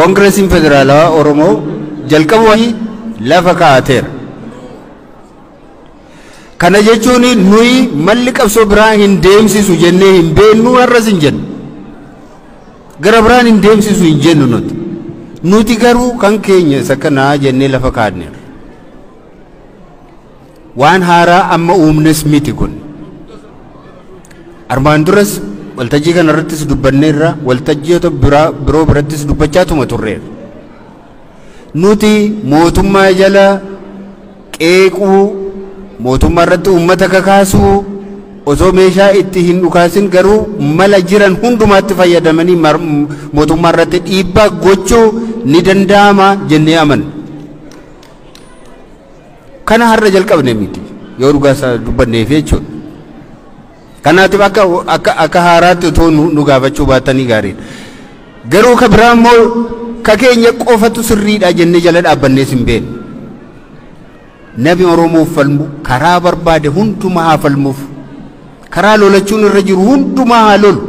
Koongiresiin Federaalawaa Oromoo jalqaba lafa kaa'ateera. Kana jechuun nuyi malli qabsoo biraa hin deemsisu jennee hin beeknu, har'as hin jennu. Gara biraan hin deemsisu hin jennu nuti. Nuti garuu kan keenya isa kanaa jennee lafa kaa'anneerra. Waan haaraa amma uumnes miti kun. Armaan duras waltajjii kana irrattis dubbanneerra, waltajjiiota biroo birattis dubbachaatuma turreerra. Nuti mootummaa jala qeequu, mootummaa irratti uummata kakaasuu, osoo meeshaa itti hin dhukaasin garuu mala jiran hundumaatti fayyadamanii mootummaa irratti dhiibbaa gochuu ni danda'ama jennee amanna. Kana har'a jalqabne miti yoo dhugaa dubbanneef jechuudha. Kanaatiif akka haaraatti otoo nu gaafachuu baatanii gaariidha. Garuu ka biraa immoo ka keenya qofatu sirriidha jennee jala dhaabbannees hin beeknu. Namni Oromoof falmu karaa barbaade hundumaa haa falmuuf. Karaa lolachuun irra jiru hundumaa haa lolu.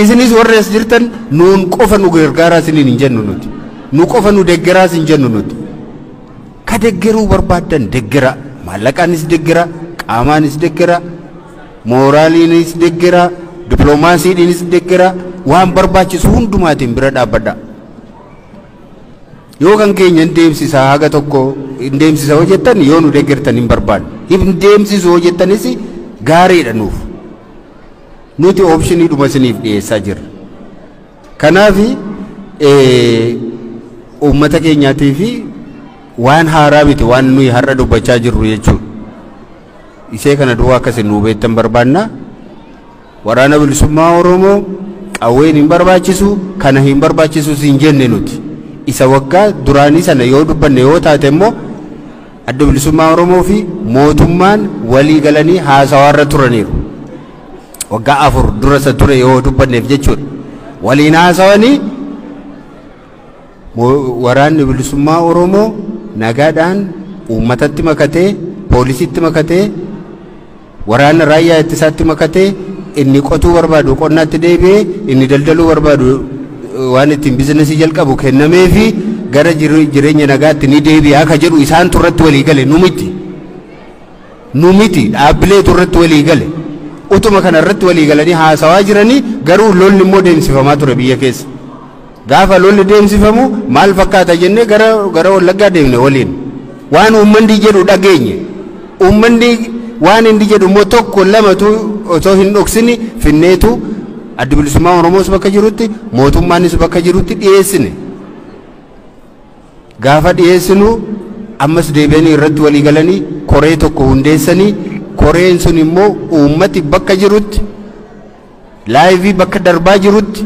Isinis warri as jirtan nuun qofa nu gargaaraa isiniin hin jennu nuti. Nu qofa nu deggeraas hin jennu nuti. Ka deggeruu barbaaddan deggera. Maallaqaanis deggera, qaamaanis deggera, mooraaliinis deggera, dippiloomaasiidhaanis deggera, waan barbaachisu hundumaatiin bira dhaabbadha. Yoo kan keenya hin deemsisa haga tokko hin deemsisa hoo jettan yoo nu deggertan hin barbaanne. Hin deemsisu hoo jettanis gaariidha nuuf. Nuti oopshinii dhuma isiniif dhiyeessaa jirra. Kanaaf uummata keenyaatii fi waan haaraa miti waan nuyi har'a dubbachaa jirru jechuudha. Isee kana duwwaa akkasin nu beektan barbaanna. Waraana Bilisummaa Oromoo qawween hin barbaachisu, kana hin barbaachisu hin jenne nuti. Isa waggaa duraanii sana yoo dubbanne yoo taate immoo Adda Bilisummaa Oromoo fi mootummaan walii galanii haasawaarra turaniiru. Waggaa 4 dura isa ture yoo dubbanneef jechuudha. Waliin haasawanii waraanni Bilisummaa Oromoo nagaadhaan uummatatti makatee, poolisiitti makatee, waraana raayyaa ittisaatti makatee, inni qotuu barbaadu qonnaatti deebi'ee, inni daldaluu barbaadu waan ittiin biizinasii jalqabu kennamee fi gara jireenya nagaatti ni deebi'a akka jedhu isaan turratti walii gale. Nu miti. Nu miti, dhaabbileetu irratti walii gale. Utuma kana irratti walii galanii haasawaa jiranii garuu lolli immoo deemsifamaa ture biyya keessa. Gaafa lolli deemsifamu maal fakkaata jennee gara Wallaggaa deemne waliin. Waan uummanni jedhu dhageenye. Uummanni waan inni jedhu immoo tokko lamatu otoo hin dhoksini finneetu Adda Bilisummaa Oromoos bakka jirutti mootummaanis bakka jirutti dhiyeessine. Gaafa dhiyeessinu ammas deebi'anii irratti walii galanii koree tokko hundeessanii, koreen sun immoo uummati bakka jirutti laayivii bakka darbaa jirutti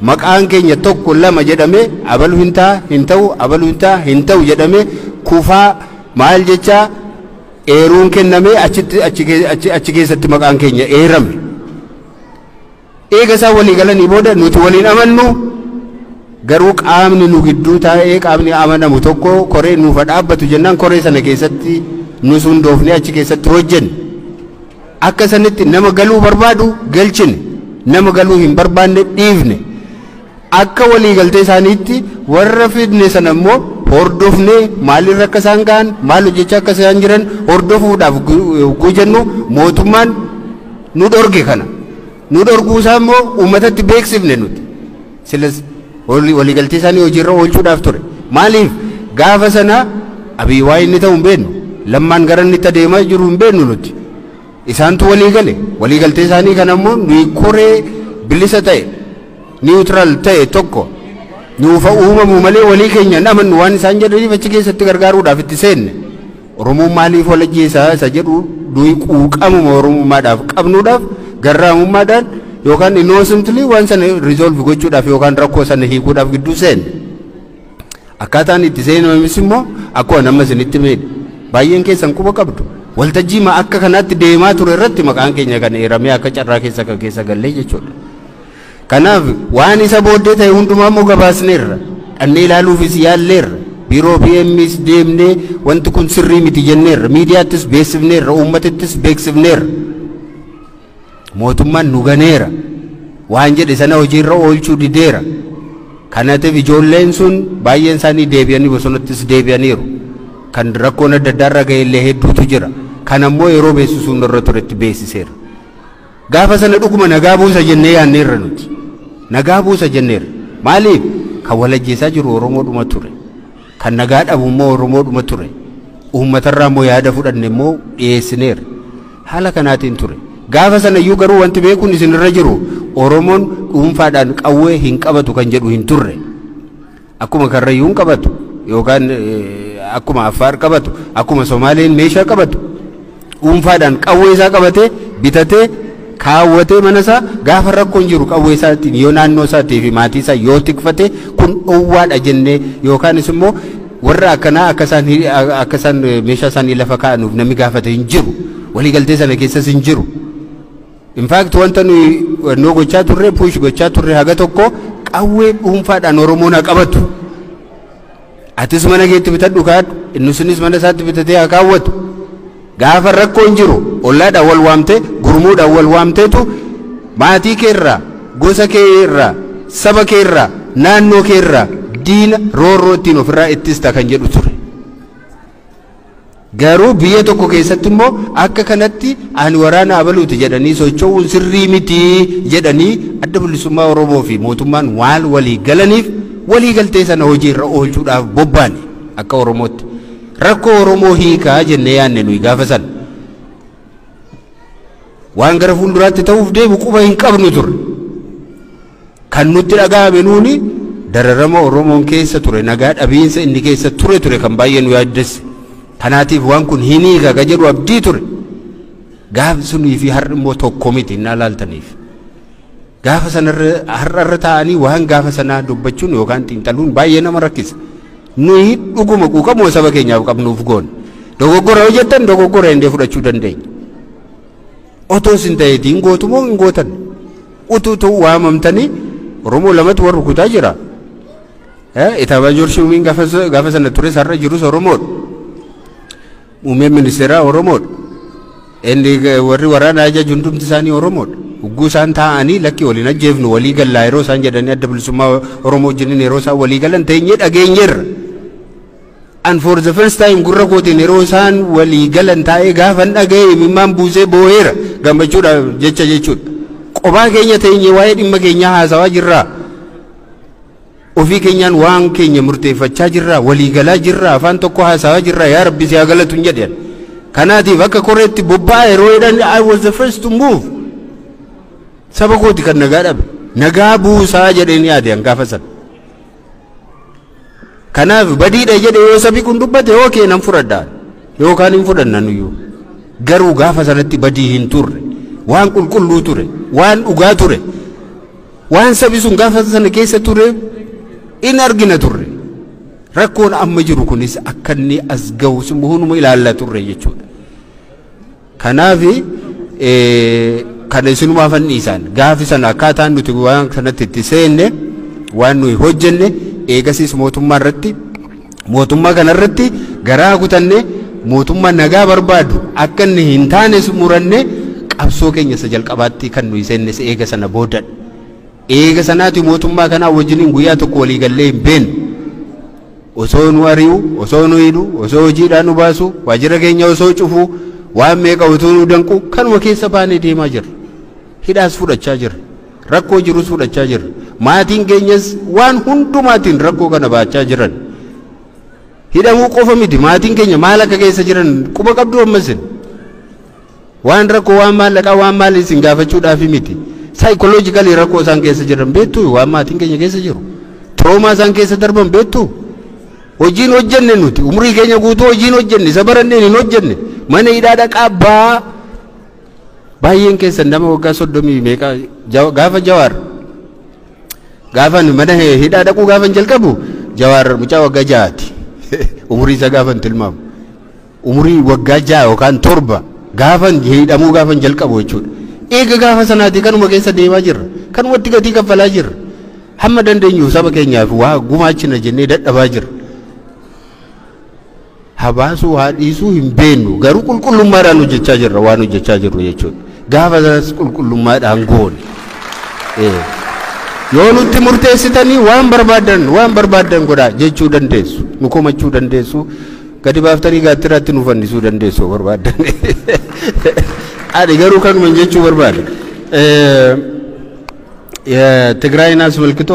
maqaan keenya tokko lama jedhamee, abalu hin ta'a, hin ta'u, abalu hin ta'a, hin ta'u jedhamee kufaa maal jechaa eeruun kennamee achitti achi keessatti maqaan keenya eerame. Eega isaan walii galanii booda nuti waliin amannu garuu qaamni nu gidduu taa'ee qaamni amanamu tokko koree nuuf dhaabbatu jennaan koree sana keessatti nus hundoofnee achi keessatti hojjenne. Akka sanitti nama galuu barbaadu galchine, nama galuu hin barbaanne dhiifne. Akka walii galtee isaaniitti warra fidne sana immoo hordofnee maalirra akka isaan ga'an, maal hojjechaa akka isaan jiran hordofuudhaaf gujennu mootummaan nu dhorge kana. Nu dhorguu isaa immoo uummatatti beeksifne nuti. Silas waliigaltee isaanii hojiirra oolchuudhaaf ture. Maaliif gaafa sana Abiy waa inni ta'u hin beeknu. Lammaan gara inni itti adeemaa jiru hin beeknu nuti. Isaantu walii gale. Waliigaltee isaanii kana immoo nuyi koree bilisa ta'e, neutral ta'e tokko nuufa uumamu malee walii keenya hin amannu waan isaan jedhaniif achi keessatti gargaaruudhaaf itti seenne. Oromoon maaliif wal ajjeesaa isa jedhu nuyi quuqamuma Oromummaadhaaf qabnuudhaaf garraamummaadhaan yookaan innocently waan sana resolve gochuudhaaf yookaan rakkoo sana hiikuudhaaf gidduu seenne. Akkaataan itti seenames immoo akkuma nama isinitti miidhe. Baay'een keessan quba qabdu. Waltajjii ma akka kanaatti deemaa ture irratti maqaan keenya kan eeramee akka carraa keessa kan keessa gallee jechuudha. Kanaaf waan isa booddee ta'e hundumaa immoo gabaasneerra. Dhannee ilaaluufis yaalleerra. Biiroo PMs deemnee wanti kun sirrii miti jenneerra. Miidiyaattis beeksifneerra. Uummatattis beeksifneerra. Mootummaan nu ganeera. Waan jedhe sana hojiirra oolchuu dideera. Kanaatiif ijoolleen sun baay'een isaanii deebi'anii bosonattis deebi'aniiru. Kan rakkoon adda addaa irra ga'e illee hedduutu jira. Kan ammoo yeroo beeksisuun irra turetti beeksiseera. Gaafa sana dhuguma nagaa buusa jennee yaadneerra nuti. Nagaa buusa jenneerra. Maaliif? Kan walajjeessaa jiru Oromoodhuma ture. Kan nagaa dhabu immoo Oromoodhuma ture. Uummatarraa immoo yaada fudhanne immoo dhiyeessineerra. Haala kanaatiin ture. Gaafa sana iyyuu garuu wanti beekuun isinirra jiru Oromoon dhuunfaadhaan qawwee hin qabatu kan jedhu hin turre. Akkuma Karrayyuun qabatu yookaan akkuma Affaar qabatu, akkuma Somaaleen meeshaa qabatu, dhuunfaadhaan qawwee isaa qabatee bitatee kaawwatee mana isaa gaafa rakkoon jiru qawwee isaatiin yoo naannoo isaatii fi maatii isaa yoo tikfate kun dhowwaadha jennee, yookaanis immoo warra akkanaa akka isaan meeshaa isaanii lafa kaa'anuuf namni gaafate hin jiru. Waliigaltee sana keessas hin jiru. In fact, wanta nuyi noo gochaa turre, push gochaa turre, haga tokko qawwee dhuunfaadhaan Oromoon haa qabatu. Atis mana keetti bitadhu kaadhu, inni sunis mana isaatti bitatee haa kaawwatu. Gaafa rakkoon jiru ollaadhaan wal waamtee, gurmuudhaan wal waamteetu maatii kee irraa, gosa kee irraa, saba kee irraa, naannoo kee irraa diina roorroo ittiin ofirraa ittista kan jedhu ture. Garuu biyya tokko keessatti immoo akka kanatti ani waraana abaluuti jedhanii socho'uun sirrii miti jedhanii Adda Bilisummaa Oromoo fi mootummaan waan walii galaniif walii galtee sana hojii irra oolchuudhaaf bobbaane akka Oromootti. Rakkoo Oromoo hiikaa jennee yaadne nuyi gaafa sana. Waan gara fuulduraatti ta'uuf deemu quba hin qabnu turre. Kan nutti dhaga'ame nuuni dararama Oromoon keessa ture, nagaa dhabiinsa inni keessa ture kan baay'ee nu yaaddesse. Kanaatiif waan kun hin hiika ka jedhu abdii ture. Gaafi sunii fi har'i immoo tokko miti hin ilaaltaniif. Gaafa sanarra har'arra taa'anii waan gaafa sanaa dubbachuun yookaan xiinxaluun baay'ee nama rakkisa. Nuyi dhuguma quuqamoo saba keenyaaf qabnuuf goone. Dogoggora yoo jettan dogoggora indee fudhachuu dandeenya. Otoo isin ta'eetii hin gootu moo hin gootan? Utuu ta'u waamamtanii Oromoo lamatu warra rukutaa jira. Itaabaajoor Shuumiin gaafa sana ture sarara jirus Oromoodha. Muummeen ministeeraa Oromoodha. Inni warri waraana ajaju hundumti isaanii Oromoodha. Ugguu isaan taa'anii lakki waliin ajjeefnu, walii gallaa yeroo isaan jedhanii, Adda Bilisummaa Oromoo wajjiniin yeroo isaan walii galan teenyee dhageenyeerra. And for the first time gurra kootiin yeroo isaan walii galan taa'ee gaafan dhaga'e imimmaan buusee boo'eera gammachuudhaaf jecha jechuudha. Qophaa keenya teenyee waa'ee dhimma keenyaa haasawaa jirraa. Ofii keenyaan waan keenya murteeffachaa jirraa, walii galaa jirraa, afaan tokko haasawaa jirraa, yaa Rabbi si haa galatu hin jedhan. Kanaatiif akka koreetti bobba'aa yeroo jedhan I was the first to move. Saba kooti kan nagaa dhabe. Nagaa buusaa jedheen yaade an gaafa sana. Kanaaf badiidha jedhe yoo sabi kun dubbate, okay, nan fudhadha yookaan hin fudhanna nuyyuu. Garuu gaafa sanatti badii hin turre. Waan qulqulluu ture. Waan dhugaa ture. Waan sabi sun gaafa sana keessa ture in argina turre. Rakkoon amma jiru kunis akka inni as gahu hunuma ilaallaa turre jechuudha. Kanaaf kana isinumaaf dhiisaan gaafi sana akkaataan nuti waan sanatti itti seenne, waan nuyi hojjenne, eegasiis mootummaa irratti, mootummaa kanarratti garaa kutanne, mootummaa nagaa barbaadu akka inni hin taanes muranne, qabsoo keenya isa jalqabaatti kan nuyi seennes eega sana boodadha. Eega sanaati mootummaa kanaa wajjiniin guyyaa tokko walii gallee hin beenu. Osoo nu ari'u, osoo nu hidhu, osoo hojiidhaan nu baasu, waajjira keenya osoo cufu, waan meeqa utuu nu danqu kanuma keessa baanee deemaa jirra. Hidhaas fudhachaa jirra. Rakkoo jirus fudhachaa jirra. Maatiin keenyas waan hundumaatiin rakkoo kana baachaa jiran. Hidhamuu qofa miti, maatiin keenya maal akka keessa jiran quba qabdu ammasin. Waan rakkoo waan maallaqaa waan maal isin gaafachuudhaaf miti. Psychologically rakkoo isaan keessa jiran beektu, waan maatiin keenya keessa jiru. Trauma isaan keessa darban beektu. Hojiin hojjenne nuti umurii keenya guutuu hojiin hojjenne isa baranneen hin hojjenne, mana hidhaa dhaqaa baa. Baay'een keessan nama waggaa 30 meeqa gaafa Jawaar, gaafa mana hidhaa dhaquu gaafa jalqabu Jawaar mucaa waggaa 6ti. Umurii isaa gaafa tilmaamu umurii waggaa 6 yookaan 7 gaafa hidhamuu gaafa jalqabu jechuudha. Eega gaafa sanaati kanuma keessa deemaa jirra, kanumatti gatii kaffalaa jirra. Hamma dandeenyu saba keenyaaf waa gumaachina jennee dadhabaa jirra. Habaasuu haa dhiisuu hin beennu, garuu qulqullummaadhaan hojjechaa jirra waan hojjechaa jirru jechuudha. Gaafa sanas qulqullummaadhaan goone. Yoo nutti murteessitanii waan barbaadan, waan barbaadan godhaa jechuu dandeessu, nu komachuu dandeessu, gadi baaftanii gaattiraatti nu fannisuu dandeessu yoo barbaadan. Ani garuu kanuma jechuu barbaada. ትግራይን አስመልክቶ